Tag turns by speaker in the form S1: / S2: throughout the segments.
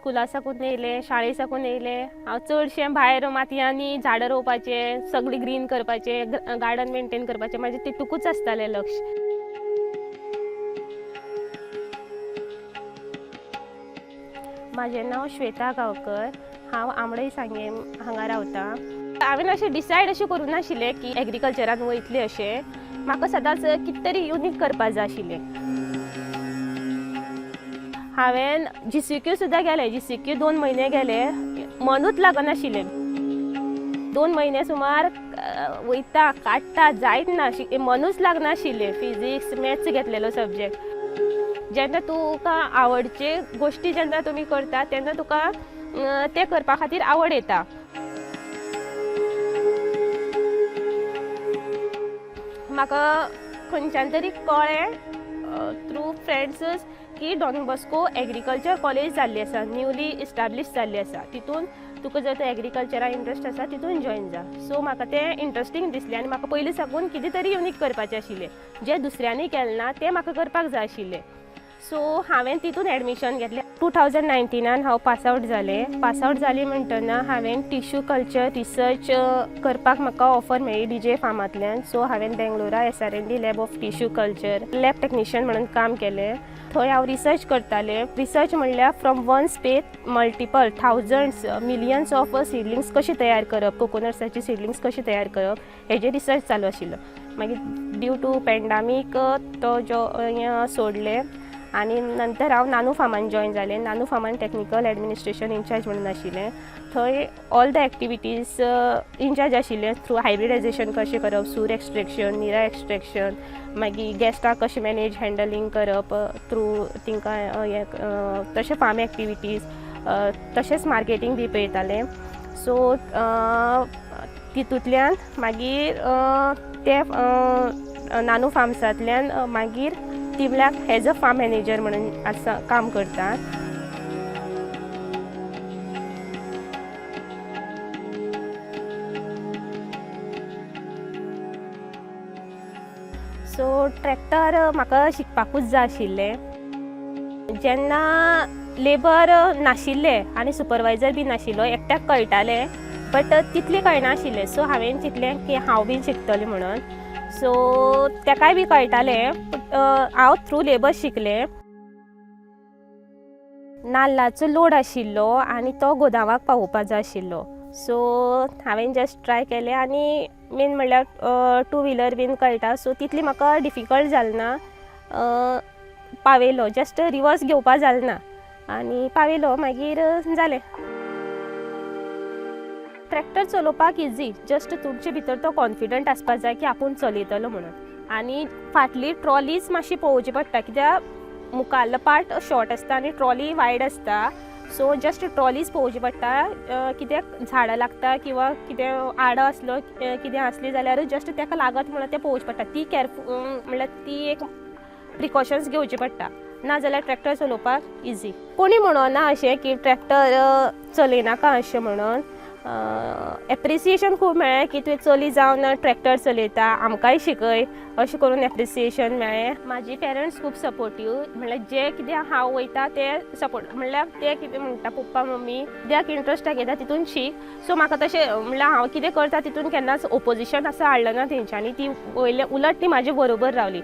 S1: स्कुला साकून येयलें, शाळे साकून येयलें, हांव चडशें भायर मातयांनी झाडां रोवपाचें, सगळें ग्रीन करपाचें, गार्डन मेंटेन करपाचें, म्हाजें तितुकूच आसतालें लक्ष. म्हाजें नांव श्वेता गांवकर, हांव आमडय सांगें हांगा रावतां. हांवें अशें डिसायड अशें करूं नाशिल्लें की एग्रीकल्चरान वयतलें अशें. म्हाका सदांच कितें तरी युनीक करपाक जाय आशिल्लें. हांवें जीसीक्यू सुद्दां गेलें, जीसीक्यू 2 म्हयने गेले, मनूच लागनाशिल्लें. 2 म्हयने सुमार वयता काडटा जायत ना, मनूच लागनाशिल्लें. फिजिक्स मॅथ्स घेतलेलो सब्जेक्ट. जेन्ना तुका आवडचे गोश्टी जेन्ना तुमी करता तेन्ना तुका तें करपा खातीर आवड येता. म्हाका खंयच्यान तरी कळ्ळें थ्रू फ्रेंड्सच की डॉन बॉस्को एग्रीकल्चर कॉलेज जाल्ली आसा, न्यूली इस्टाब्लीश जाल्ली आसा. तितून तुका जर एग्रीकल्चराक इंट्रस्ट आसा तितून जॉयन जा. सो म्हाका तें इंट्रस्टींग दिसलें आनी म्हाका पयलीं साकून कितें तरी युनीक करपाचें आशिल्लें, जें दुसऱ्यांनी केलें ना तें म्हाका करपाक जाय आशिल्लें. सो हांवें तितून एडमिशन घेतलें. 2019 हांव पास आवट जालें. पास आवट जालें म्हणटना हांवें टिश्यू कल्चर रिसर्च करपाक म्हाका ऑफर मेळ्ळी डीजे फार्मांतल्यान. सो हांवें बेंगलोरा SRND lab of tissue culture lab technician म्हणून काम केलें. थंय हांव रिसर्च करतालें. रिसर्च म्हणल्यार from one spathe multiple thousands millions of seedlings कशी तयार करप, कोकोनट्साची सिडलिंग्स कशी तयार करप हेजेर रिसर्च चालू आशिल्लो. मागीर ड्यू टू पेंडामीक तो जो हें सोडलें आनी नंतर हांव नानू फार्मान जॉयन जालें. नानू फार्मान टॅक्निकल एडमिनिस्ट्रेशन इन्चार्ज म्हणून आशिल्लें. थंय all the activities in charge आशिल्लें, थ्रू हायब्रिडायजेशन कशें करप, सूर एक्स्ट्रेक्शन, निरा एक्स्ट्रेक्शन, मागीर गेस्टाक कशें मॅनेज हँडलिंग करप थ्रू तिंकां हें, तशें फार्म एक्टिविटीज, तशेंच मार्केटींग बी पळयतालें. सो तितूंतल्यान मागीर ते नानू फार्म्सांतल्यान मागीर तिवल्याक एज अ फार्म मॅनेजर म्हणून आसा काम करता. सो ट्रॅक्टर म्हाका शिकपाकूच जाय आशिल्लें. जेन्ना लेबर नाशिल्ले आनी सुपरवायजर बी नाशिल्लो, एकट्याक कळटालें बट तितलें कळनाशिल्लें. सो हांवें चिंतलें की हांव बीन शिकतलें म्हणून. सो तेकाय बी कळटालें, हांव थ्रू लेबर शिकलें. नाल्लाचो लोड आशिल्लो आनी तो गोदामाक पावोवपा जाय आशिल्लो. सो हांवें जस्ट ट्राय केलें आनी मेन म्हणल्यार टू व्हिलर बीन कळटा, सो तितली म्हाका डिफिकल्ट जालें ना. पावयलो, जस्ट रिवर्स घेवपा जालें ना आनी पावयलो, मागीर जालें. ट्रॅक्टर चलोवपाक इजी, जस्ट तुमचे भितर तो कॉन्फिडंट आसपा जाय की आपूण चलयतलो म्हणून. आनी फाटली ट्रॉलीच मातशी पळोवची पडटा, कित्याक मुखाल्लो पार्ट शॉर्ट आसता आनी ट्रॉली वायड आसता. सो जस्ट ट्रॉलीच पळोवची पडटा, कित्याक झाडां लागता किंवा कितें आडो आसलो कितें आसलें जाल्यार जस्ट ताका लागत म्हणून तें पळोवचें पडटा. ती कॅरफूल म्हणल्यार ती एक प्रिकॉशन्स घेवची पडटा, ना जाल्यार ट्रॅक्टर चलोवपाक इजी. कोणी म्हणना अशें की ट्रॅक्टर चलयनाका अशें म्हणून. एप्रिसिएशन खूब मेळ्ळें की तुवें चली जावन ट्रॅक्टर चलयता, आमकांय शिकय अशें करून एप्रिसिएशन मेळ्ळें. म्हाजी पेरंट्स खूब सपोर्टीव, म्हणल्यार जें कितें हांव वयता तें सपोर्ट, म्हणल्यार ते कितें म्हणटा पप्पा मम्मी कित्याक इंट्रस्ट दाखयता तितून शीक. सो म्हाका तशें म्हणल्यार हांव कितें करता तितून केन्नाच ओपोजिशन असो हाडलें ना तेंच्यांनी, ती वयले उलट ती म्हाजे बरोबर रावली.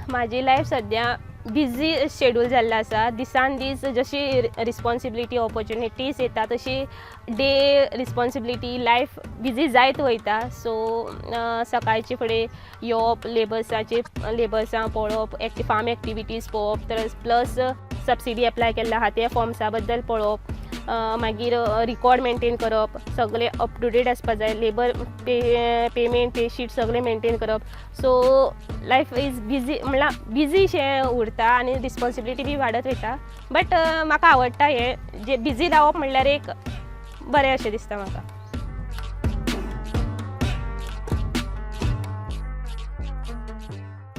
S1: म्हाजी लायफ सद्या बिजी शेड्यूल जाल्लें आसा. दिसान दीस जशी रिस्पॉन्सिबिलिटी ऑपॉर्च्युनिटीज येता तशी डे रिस्पॉन्सिबिलिटी लायफ बिजी जायत वयता. सो सकाळचे फुडें येवप, लेबर्सां पळोवप, फार्म एक्टिविटीज पळोवप, प्लस सबसिडी एप्लाय केल्ले आहा ते फॉर्म्सा बद्दल पळोवप, मागीर रिकॉर्ड मेंटेन करप, सगळें अप टू डेट आसपा जाय, लेबर पेमेंट पे शीट सगळें मेंटेन करप. सो लायफ is busy, म्हणल्यार बिजी शें उरता आनी रिस्पॉन्सिबिलिटी बी वाडत वयता. बट म्हाका आवडटा हें, जे बिजी रावप म्हणल्यार एक बरें अशें दिसता म्हाका.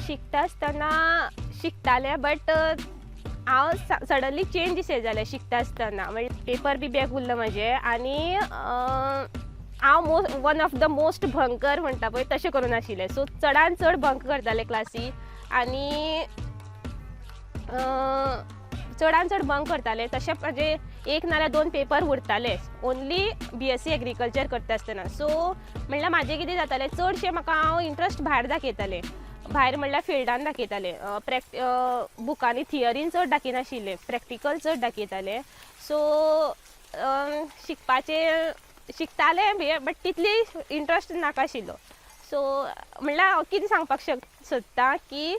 S1: शिकता आसतना शिकतालें, बट हांव सडनली चेंज जालें शिकता आसतना. म्हणजे पेपर बी बॅक उरलो म्हाजें आनी हांव one of the most bunker म्हणटा पळय तशें करून आशिल्लें. सो चडान चड बंक करतालें क्लासी आनी चडान चड बंक करतालें. तशें म्हाजे एक नाल्यार दोन पेपर उरताले ओन्ली BSc agriculture करता आसतना. सो म्हणल्यार म्हाजें कितें जातालें, चडशें म्हाका हांव इंट्रस्ट भायर दाखयतालें, भायर म्हणल्यार फिल्डान दाखयतालें. बुकांनी थियरीन चड दाखयनाशिल्लें, प्रॅक्टिकल चड दाखयतालें. सो शिकपाचें शिकतालें बी, बट तितली इंट्रस्ट नाका आशिल्लो. सो म्हणल्यार हांव कितें सांगपाक सोदता की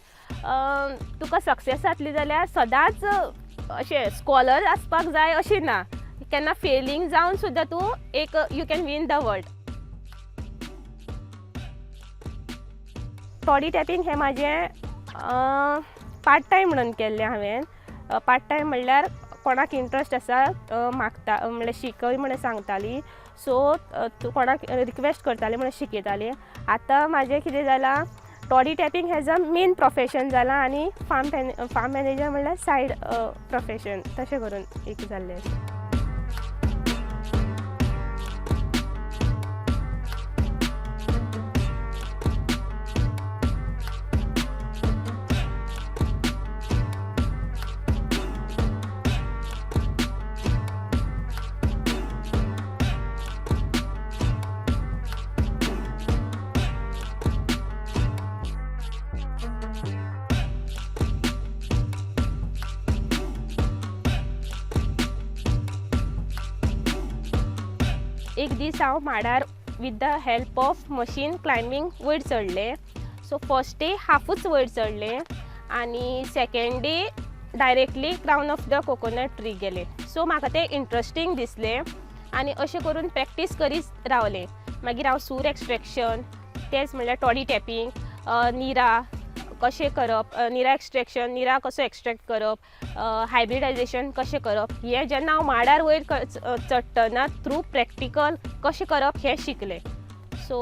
S1: तुका सक्सेस जातली जाल्यार सदांच अशें स्कॉलर आसपाक जाय अशें ना. केन्ना फेलींग जावन सुद्दां तूं एक you can win the world. Toddy tapping हें म्हाजें पार्ट टायम म्हणून केल्लें हांवें. पार्ट टायम म्हणल्यार कोणाक इंट्रस्ट आसा, मागता म्हणल्यार शिकय म्हणून सांगताली. सो कोणाक रिक्वेस्ट करताली म्हणून शिकयताली. आतां म्हाजें कितें जालां, toddy tapping as a main profession जालां आनी फार्म मॅनेजर म्हणल्यार सायड प्रोफेशन तशें करून एक जाल्लें आसा. एक दीस हांव माडार with the help of machine climbing वयर चडलें. सो फर्स्ट डे हाफूच वयर चडलें आनी second day directly crown of the coconut tree गेलें. सो म्हाका तें इंट्रस्टींग दिसलें आनी अशें करून प्रॅक्टीस करीत रावलें. मागीर हांव सूर एक्सट्रेक्शन, तेंच म्हणल्यार टॉडी टॅपींग, निरा कशें करप, निरा एक्सट्रेक्शन, निरा कसो एक्सट्रेक्ट करप, हायब्रिडायजेशन कशें करप, हें जेन्ना हांव माडार वयर चडटना थ्रू प्रॅक्टिकल कशें करप हें शिकलें. सो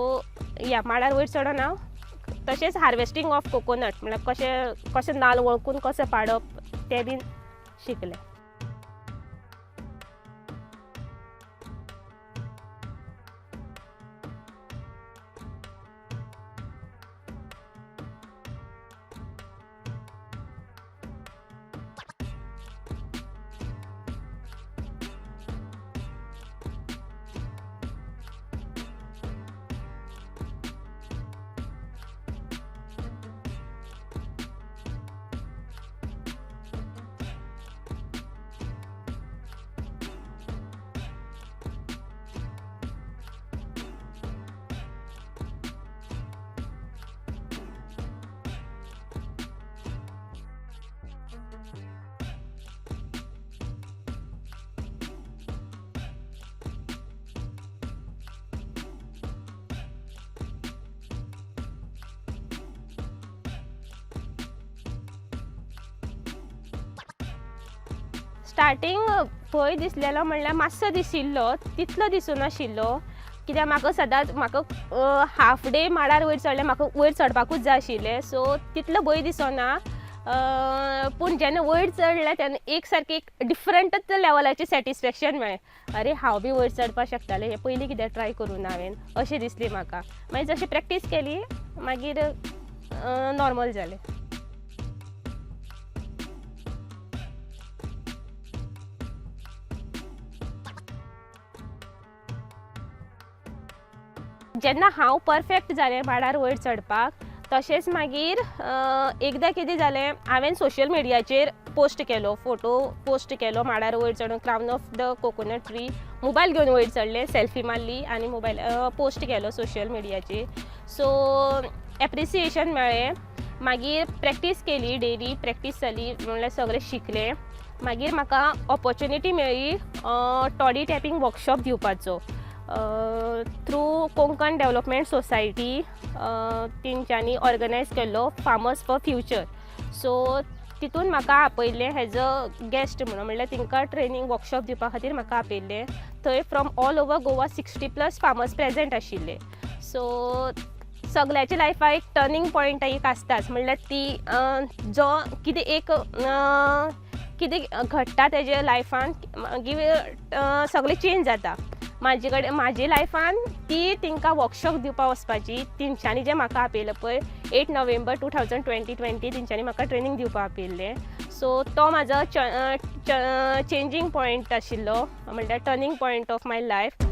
S1: ह्या माडार वयर चडोन हांव तशेंच हार्वेस्टींग ऑफ कोकोनट म्हणल्यार कशें कशें नाल्ल वळखून कशें पाडप तें बीन शिकलें. स्टार्टींग भंय दिसलेलो म्हणल्यार मातसो दिशिल्लो, तितलो दिसूं नाशिल्लो, कित्याक म्हाका सदांच म्हाका हाफ डे माडार वयर चडलें, म्हाका वयर चडपाकूच जाय आशिल्लें. सो तितलो भंय दिसोना, पूण जेन्ना वयर चडलें तेन्ना एक सारकें एक डिफरंटच लेवलाचें सॅटिस्फेक्शन मेळ्ळें. अरे, हांव बी वयर चडपाक शकतालें, हें पयलीं कित्याक ट्राय करूं ना हांवें अशें दिसलें म्हाका. मागीर जशें प्रॅक्टीस केली मागीर नॉर्मल जालें. जेन्ना हांव परफेक्ट जालें माडार वयर चडपाक, तशेंच मागीर एकदां कितें जालें, हांवें सोशल मिडियाचेर पोस्ट केलो, फोटो पोस्ट केलो माडार वयर चडून crown of the coconut tree mobile घेवन वयर चडलें, सेल्फी मारली आनी मोबायल पोस्ट केलो सोशल मिडियाचेर. सो एप्रिसिएशन मेळ्ळें. मागीर प्रॅक्टीस केली, डेली प्रॅक्टीस जाली, म्हणल्यार सगळें शिकलें. मागीर म्हाका ऑपॉर्चुनिटी मेळ्ळी टॉडी टॅपींग वर्कशॉप दिवपाचो थ्रू कोंकण डेवलपमेंट सोसायटी. तेंच्यांनी ऑर्गनायज केल्लो फार्मर्स फॉर फ्युचर. सो तितून म्हाका आपयल्लें एज अ गेस्ट म्हणून, म्हणल्यार तांकां ट्रेनींग वर्कशॉप दिवपा खातीर म्हाका आपयल्लें. थंय from all over Goa 60+ farmers present आशिल्ले. सो सगळ्याच्या लायफाक एक टर्नींग पॉयंट एक आसताच. म्हणल्यार ती जो कितें एक कितें घडटा तेजे लायफान, मागीर सगळें चेंज जाता. म्हाजे कडेन, म्हाजे लायफान ती तांकां वर्कशॉप दिवपा वचपाची, तेंच्यांनी जें म्हाका आपयलें पळय, 8 November 2020 तेंच्यांनी म्हाका ट्रेनींग दिवपा आपयल्लें. सो तो म्हाजो चेंजींग पॉयंट आशिल्लो, म्हणल्यार turning point of my life.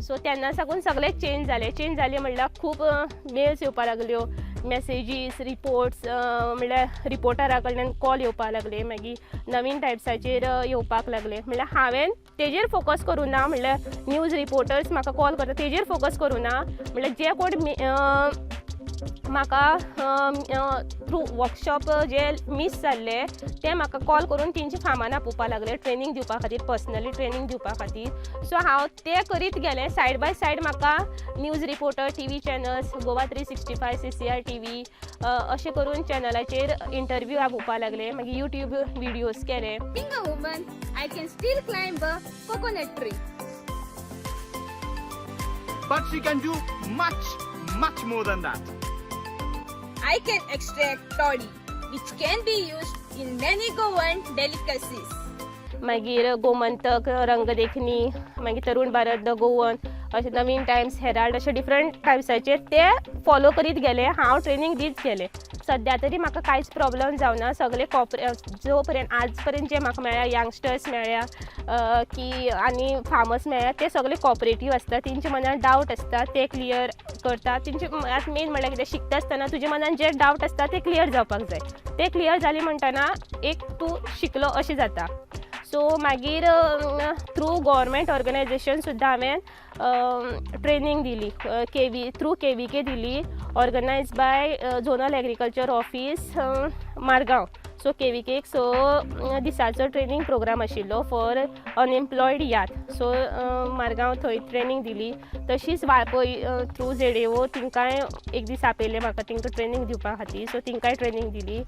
S1: So तेन्ना साकून सगळें चेंज जालें. चेंज जालें म्हणल्यार खूब मेल्स येवपा लागल्यो, मॅसेजीस, रिपोर्ट्स, म्हणल्यार रिपोर्टरा कडल्यान कॉल येवपा लागले. मागीर नवीन टायप्साचेर येवपाक लागले. म्हणल्यार हांवें तेजेर फोकस करूं ना, म्हणल्यार न्यूज रिपोर्टर्स म्हाका कॉल करता तेजेर फोकस करूं ना, म्हणल्यार जे कोण म्हाका थ्रू वर्कशॉप जे मीस जाल्ले ते म्हाका कॉल करून तेंच्या फार्मान आपोवपा लागले ट्रेनींग दिवपा खातीर, पर्सनली ट्रेनींग दिवपा खातीर. सो हांव तें करीत गेलें. सायड बाय सायड म्हाका news reporter, TV channels, Goa 365, CCR TV, अशें करून चॅनलाचेर इंटरव्यू आपोवपा लागले. मागीर युट्यूब विडियोज केले.
S2: Being a woman, I can still climb a coconut tree.
S3: But she can do much, much more than that.
S2: I can extract toddy, which can be used in many Goan delicacies.
S1: मागीर गोमंतक, रंगदेखणी, मागीर Tarun Bharat, the Goan, अशें नवीन Times, Herald, अशे different टायम्साचेर ते follow करीत गेले. हांव training दीत गेलें. सद्या तरी म्हाका कांयच प्रॉब्लम जावना. सगळे कॉपरे जो पर्यंत आज पर्यंत जे म्हाका मेळ्ळ्या, यंगस्टर्स मेळ्ळ्या की आनी फार्मर्स मेळ्ळ्या, ते सगळे कॉपरेटीव आसता. तेंच्या मनान डावट आसता ते क्लियर करता. तेंचे आतां मेन म्हणल्यार कितें, शिकता आसतना तुज्या मनान जे डावट आसता ते क्लियर जावपाक जाय. ते क्लियर जाले म्हणटना एक तूं शिकलो अशें जाता. सो मागीर थ्रू गोवोरमेंट ऑर्गनायजेशन सुद्दां हांवें ट्रेनींग दिली, केवी थ्रू केवीके दिली, organize by Zonal Agriculture Office, Margao. So केवीकेक 6 दिसाचो ट्रेनींग प्रोग्राम आशिल्लो फॉर अनएम्प्लॉयड यात. सो मारगांव थंय ट्रेनींग दिली. तशीच वाळपय थ्रू झेडएओ तिंकांय एक दीस आपयलें म्हाका तांकां ट्रेनींग दिवपा खातीर. सो तिंकांय ट्रेनींग दिली.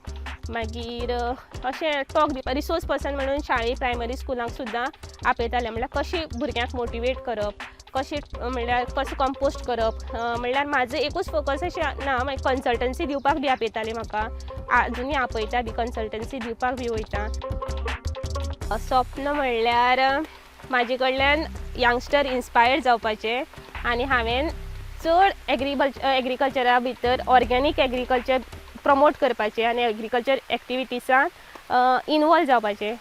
S1: मागीर अशें टॉक दिवपा रिसोर्स पर्सन म्हणून शाळे, प्रायमरी स्कुलांक सुद्दां आपयताले. म्हणल्यार कशें भुरग्यांक मोटिवेट करप, कशें म्हणल्यार कसो कंपोस्ट करप. म्हणल्यार म्हाजो एकूच फोकस अशें ना, मागीर कन्सल्टन्सी दिवपाक बी आपयताले म्हाका, आजुनूय आपयता बी, कन्सल्टन्सी दिवपाक बी वयता. स्वप्न म्हणल्यार म्हाजे कडल्यान यंगस्टर इन्स्पायर्ड जावपाचें आनी हांवें चड एग्रीकल्चरा भितर ऑर्गेनीक एग्रीकल्चर प्रमोट करपाचें आनी एग्रीकल्चर एक्टिविटीसान इनवॉल्व जावपाचें.